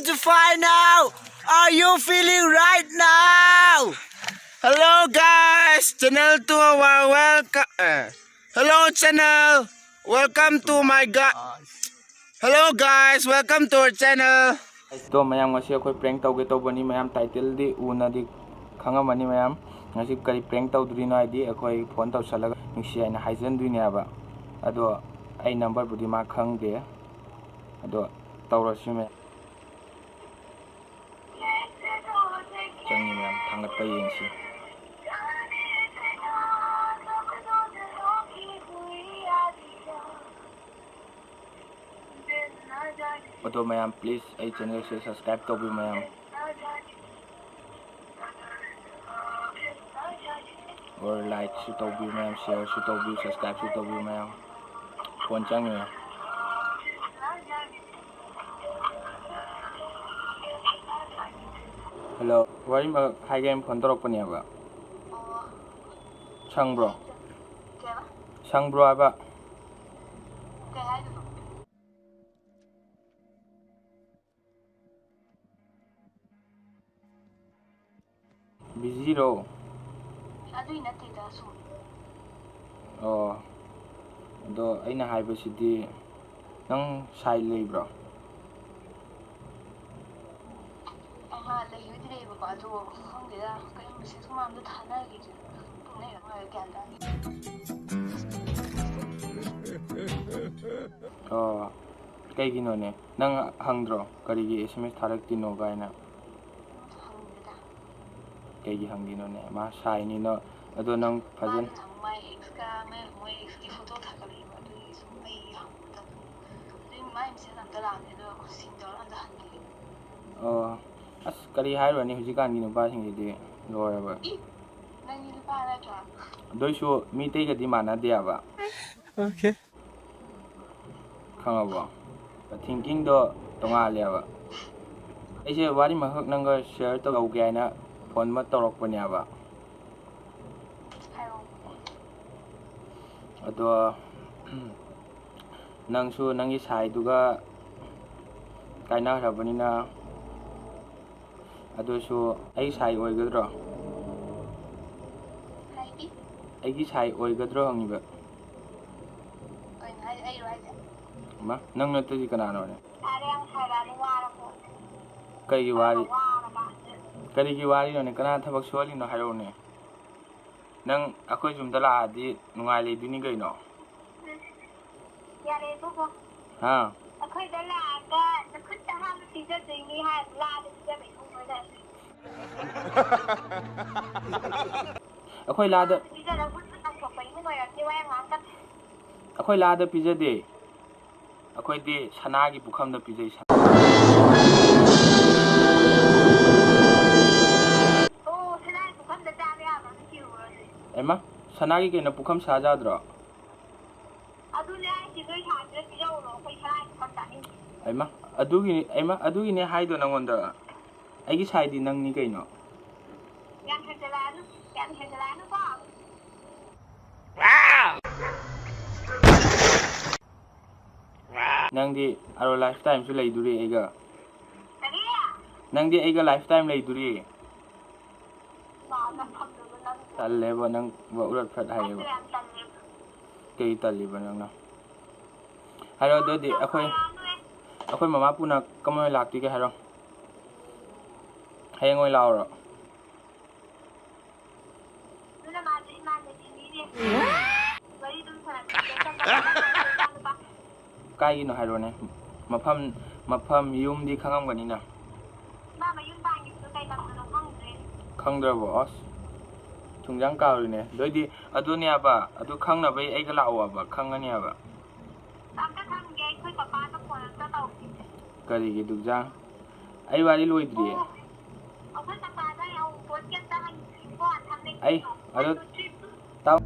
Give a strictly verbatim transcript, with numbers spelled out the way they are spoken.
To find out, are you feeling right now? Hello guys, channel to our welcome. Uh, hello channel, welcome to my god. Hello guys, welcome to our channel. ꯑꯗꯣ ꯃꯌꯥꯝ, ꯉꯁꯤ ꯑꯩꯈꯣꯏ prank ꯇꯧꯒꯦ ꯇꯧꯕꯅꯤ ꯃꯌꯥꯝ, title ꯗꯤ ꯎꯅꯗꯤ ꯈꯪꯉꯝꯃꯅꯤ ꯃꯌꯥꯝ꯫ ꯉꯁꯤ ꯀꯔꯤ prank ꯇꯧꯗꯣꯔꯤꯅꯣ ꯍꯥꯏꯗꯤ ꯑꯩꯈꯣꯏ phone ꯇꯧꯁꯜꯂꯒ ꯅꯨꯡꯁꯤ ꯍꯥꯏꯅ ꯍꯥꯏꯖꯟꯗꯣꯏꯅꯦꯕ꯫ ꯑꯗꯣ ꯑꯩ number ꯕꯨꯗꯤ ꯃꯥ ꯈꯪꯗꯦ꯫ ꯑꯗꯣ ꯇꯧꯔꯁꯤ ꯃꯌꯥꯝ꯫ ꯆꯪꯉꯤ ꯃꯌꯥꯝ, ꯊꯥꯡꯒꯠꯄ ꯌꯦꯡꯁꯤ꯫ ꯑꯗꯣ ꯃꯌꯥꯝ, please ꯑꯩ channel ꯁꯦ subscribe ꯇꯧꯕꯤꯌꯨ ꯃꯌꯥꯝ꯫ Or like ꯁꯨ ꯇꯧꯕꯤꯌꯨ ꯃꯌꯥꯝ, share ꯁꯨ ꯇꯧꯕꯤꯌꯨ, subscribe ꯁꯨ ꯇꯧꯕꯤꯌꯨ ꯃꯌꯥꯝ꯫ Phone ꯆꯪꯉꯦ꯫ Hello, ꯋꯥꯔꯤ ꯑꯃ ꯍꯥꯏꯒꯦ ꯍꯥꯏꯅ phone ꯇꯧꯔꯛꯄꯅꯦꯕ꯫ ꯁꯪꯕ꯭ꯔꯣ? ꯁꯪꯕ꯭ꯔꯣ ꯍꯥꯏꯕ? Busy ꯔꯣ? ꯑꯗꯨꯏ ꯅꯠꯇꯦꯗ, ꯁꯨꯝ꯫ ꯑꯣ, ꯑꯗꯣ ꯑꯩꯅ ꯍꯥꯏꯕꯁꯤꯗꯤ, ꯅꯪ ꯁꯥꯏ ꯂꯩꯕ꯭ꯔꯣ? ꯑꯍꯥ, ꯂꯩꯕꯨꯗꯤ ꯂꯩꯌꯦꯕꯀꯣ, ꯑꯗꯣ ꯈꯪꯗꯦꯗ, ꯀꯩꯅꯣ message ꯀꯨꯝꯕ ꯑꯝꯇ ꯊꯥꯅꯈꯤꯗ꯭ꯔꯦ꯫ ꯄꯨꯡ ꯂꯩꯔ ꯃꯥꯜꯂꯦ, ꯒ꯭ꯌꯥꯟ ꯇꯥꯗꯦ꯫ ꯑꯣ, ꯀꯩꯒꯤꯅꯣꯅꯦ? ꯅꯪ ꯍꯪꯗ꯭ꯔꯣ? ꯀꯔꯤꯒꯤ S M S ꯊꯥꯔꯛꯇ꯭ꯔꯤꯅꯣ ꯀꯥꯏꯅ? ꯍꯪꯗꯦꯗ꯫ ꯀꯩꯒꯤ ꯍꯪꯗꯣꯏꯅꯣꯅꯦ? ꯃꯥ ꯁꯥꯏꯅꯤꯅ꯫ ꯑꯗꯣ ꯅꯪ ꯐꯖꯅ ꯃꯥꯅ ꯃꯥꯏ ex ꯀ, ꯃꯥꯏ, ꯃꯣꯏ ex ꯀꯤ photo ꯊꯥꯒꯠꯂꯛꯏꯕ, ꯑꯗꯨꯒꯤ ꯁꯨꯝ ꯑꯩ ꯍꯪꯕꯗ ꯑꯗꯨꯝ꯫ ꯑꯗꯨꯏ ꯃꯥꯏ message ꯑꯝꯇ ꯂꯥꯛꯇꯦ, ꯑꯗꯣ scene ꯇꯧꯔ ꯑꯝꯇ ꯍꯟꯕꯤꯌꯨ꯫ ꯑꯣ, ꯑꯁ, ꯀꯔꯤ ꯍꯥꯏꯔꯨꯔꯅꯤ, ꯍꯧꯖꯤꯛꯀꯥꯟꯒꯤ ꯅꯨꯄꯥꯁꯤꯡꯁꯤꯗꯤ ꯂꯣꯏꯔꯕ꯫ ꯏ, ꯅꯪꯗꯤ ꯅꯨꯄꯥ ꯅꯠꯇ꯭ꯔꯣ? ꯑꯗꯨꯏꯁꯨ ꯃꯤꯇꯩꯒꯗꯤ ꯃꯥꯟꯅꯗꯦꯕ꯫ Okay. ꯈꯪꯉꯕꯣ? Thinking ꯗꯣ ꯇꯣꯉꯥꯜꯂꯦꯕ꯫ ꯑꯩꯁꯦ ꯋꯥꯔꯤ ꯑꯃꯈꯛ ꯅꯪꯒ share ꯇꯧꯒꯦ ꯍꯥꯏꯅ phone ꯑꯃ ꯇꯧꯔꯛꯄꯅꯦꯕ꯫ ꯍꯥꯏꯔꯛꯑꯣ꯫ ꯑꯗꯣ, ꯅꯪꯁꯨ ꯅꯪꯒꯤ ꯁꯥꯏꯗꯨꯒ ꯀꯥꯏꯅꯈ꯭ꯔꯕꯅꯤꯅ꯫ ꯑꯗꯨꯁꯨ ꯑꯩ ꯁꯥꯏ ꯑꯣꯏꯒꯗ꯭ꯔꯣ? ꯑꯩꯒꯤ ꯁꯥꯏ ꯑꯣꯏꯒꯗ꯭ꯔꯣ ꯍꯪꯉꯤꯕ꯫ ꯃꯥ, ꯅꯪ ꯅꯠꯇ꯭ꯔꯗꯤ ꯀꯅꯥꯅꯣꯅꯦ? ꯀꯩꯒꯤ ꯋꯥꯔꯤ? ꯀꯔꯤꯒꯤ ꯋꯥꯔꯤꯅꯣꯅꯦ? ꯀꯅꯥ ꯊꯕꯛ ꯁꯨꯍꯜꯂꯤꯅꯣ ꯍꯥꯏꯔꯛꯎꯅꯦ꯫ ꯅꯪ ꯑꯩꯈꯣꯏ ꯌꯨꯝꯗ ꯂꯥꯛꯑꯗꯤ ꯅꯨꯡꯉꯥꯏ ꯂꯩꯗꯣꯏꯅꯤ ꯀꯩꯅꯣ꯫ ꯌꯥꯔꯦ ꯏꯕꯨꯡꯉꯣ꯫ ꯍꯥ? ꯑꯩꯈꯣꯏꯗ ꯂꯥꯛꯑꯒ ꯅꯈꯨꯠꯇ ꯍꯥꯝꯃ ꯄꯤꯖꯗꯣꯏꯅꯤ ꯍꯥꯏ, ꯂꯥꯗ ꯄꯤꯖꯕ ꯏꯕꯨꯡꯉꯣ ꯅꯪ꯫ ꯑꯩꯈꯣꯏ ꯂꯥꯗ ꯄꯤꯖꯔꯒ ꯈꯨꯠ ꯂꯪꯊꯣꯛꯄ ꯏꯕꯨꯡꯉꯣ ꯑꯣꯏꯔꯝꯅꯤ, ꯋꯥ ꯌꯥꯝ ꯉꯥꯡꯒꯅꯨ꯫ ꯑꯩꯈꯣꯏ ꯂꯥꯗ ꯄꯤꯖꯗꯦ꯫ ꯑꯩꯈꯣꯏꯗꯤ ꯁꯅꯥꯒꯤ ꯄꯨꯈꯝꯗ ꯄꯤꯖꯩ꯫ ꯑꯣ, ꯁꯅꯥꯒꯤ ꯄꯨꯈꯝꯗ ꯆꯥꯕ ꯌꯥꯕ꯭ꯔꯣ? ꯑꯝꯇ ꯊꯤꯔꯨꯔꯣ ꯑꯗꯨꯗꯤ꯫ ꯍꯩꯃꯥ, ꯁꯅꯥꯒꯤ ꯀꯩꯅꯣ ꯄꯨꯈꯝ ꯁꯥ ꯌꯥꯗ꯭ꯔꯣ? ꯑꯗꯨꯅꯦ ꯍꯥꯏꯁꯦ, ꯅꯣꯏ ꯁꯥꯗꯨꯗ ꯄꯤꯖꯧꯔꯣ, ꯑꯩꯈꯣꯏ ꯁꯅꯥꯒꯤ ꯄꯨꯈꯝ ꯆꯥꯅꯤꯡꯗꯦ꯫ ꯍꯩꯃꯥ, ꯑꯗꯨꯒꯤꯅꯤ, ꯍꯩꯃꯥ, ꯑꯗꯨꯒꯤꯅꯦ ꯍꯥꯏꯗꯣ ꯅꯪꯉꯣꯟꯗ꯫ ꯑꯩꯒꯤ ꯁꯥꯏꯗꯤ ꯅꯪꯅꯤ ꯀꯩꯅꯣ꯫ ꯌꯥꯝ ꯍꯦꯟꯖꯜꯂꯛꯑꯅꯨ, ꯌꯥꯝ ꯍꯦꯟꯖꯜꯂꯛꯑꯅꯨꯀꯣ꯫ ꯅꯪꯗꯤ ꯑꯔꯣ life time ꯁꯨ ꯂꯩꯗꯣꯔꯤ ꯑꯩꯒ꯫ ꯀꯔꯤ? ꯅꯪꯗꯤ ꯑꯩꯒ life time ꯂꯩꯗꯣꯔꯤ꯫ ꯇꯜꯂꯦꯕ ꯅꯪ ꯎꯔꯠ ꯐꯠ ꯍꯥꯏꯌꯦꯕ꯫ ꯀꯩ ꯇꯜꯂꯤꯕ ꯅꯪꯅ? ꯍꯥꯏꯔꯣ ꯑꯗꯨꯗꯤ ꯑꯩꯈꯣꯏ, ꯑꯩꯈꯣꯏ ꯃꯃꯥ ꯄꯨꯅ ꯀꯃꯥꯏꯅ ꯂꯥꯛꯇꯣꯏꯒꯦ ꯍꯥꯏꯔꯣ? ꯍꯌꯦꯡ ꯑꯣꯏꯅ ꯂꯥꯛꯑꯣꯔꯣ? ꯀꯥꯏꯒꯤꯅꯣ ꯍꯥꯏꯔꯣꯅꯦ? ꯃꯐꯝ, ꯃꯐꯝ ꯌꯨꯝꯗꯤ ꯈꯪꯉꯝꯒꯅꯤꯅ꯫ ꯃꯥ ꯃꯌꯨꯝ ꯄꯥꯟꯈꯤꯕꯗꯣ ꯀꯩ ꯂꯝꯗꯅꯣ ꯈꯪꯗ꯭ꯔꯦ꯫ ꯈꯪꯗ꯭ꯔꯕꯣ? ꯑꯁ, ꯊꯨꯡꯖꯥꯡ ꯀꯥꯎꯔꯤꯅꯦ꯫ ꯑꯗꯨꯑꯣꯏꯗꯤ ꯑꯗꯨꯅꯦꯕ, ꯑꯗꯨ ꯈꯪꯅꯕꯩ ꯑꯩꯒ ꯂꯥꯛꯑꯣꯕ, ꯈꯪꯉꯅꯦꯕ꯫ ꯑꯝꯇ ꯈꯪꯗꯦ, ꯑꯩꯈꯣꯏ ꯄꯄꯥꯗ ꯐꯣꯟ ꯑꯝꯇ ꯇꯧꯒꯦ꯫ ꯀꯔꯤꯒꯤ ꯗꯨꯡꯖꯥꯡ? ꯑꯩ ꯋꯥꯔꯤ ꯂꯣꯏꯗ꯭ꯔꯤꯌꯦ꯫ ꯑꯣ, ꯑꯩꯈꯣꯏ ꯄꯄꯥꯗ ꯑꯩ ꯑꯋꯨꯟꯄꯣꯠꯀꯤ ꯑꯝꯇ ꯍꯪꯈꯤꯒꯦꯀꯣ, ꯊꯝꯃꯦ꯫ ꯑꯩ, ꯑꯗꯨ, ꯇꯥꯎ꯫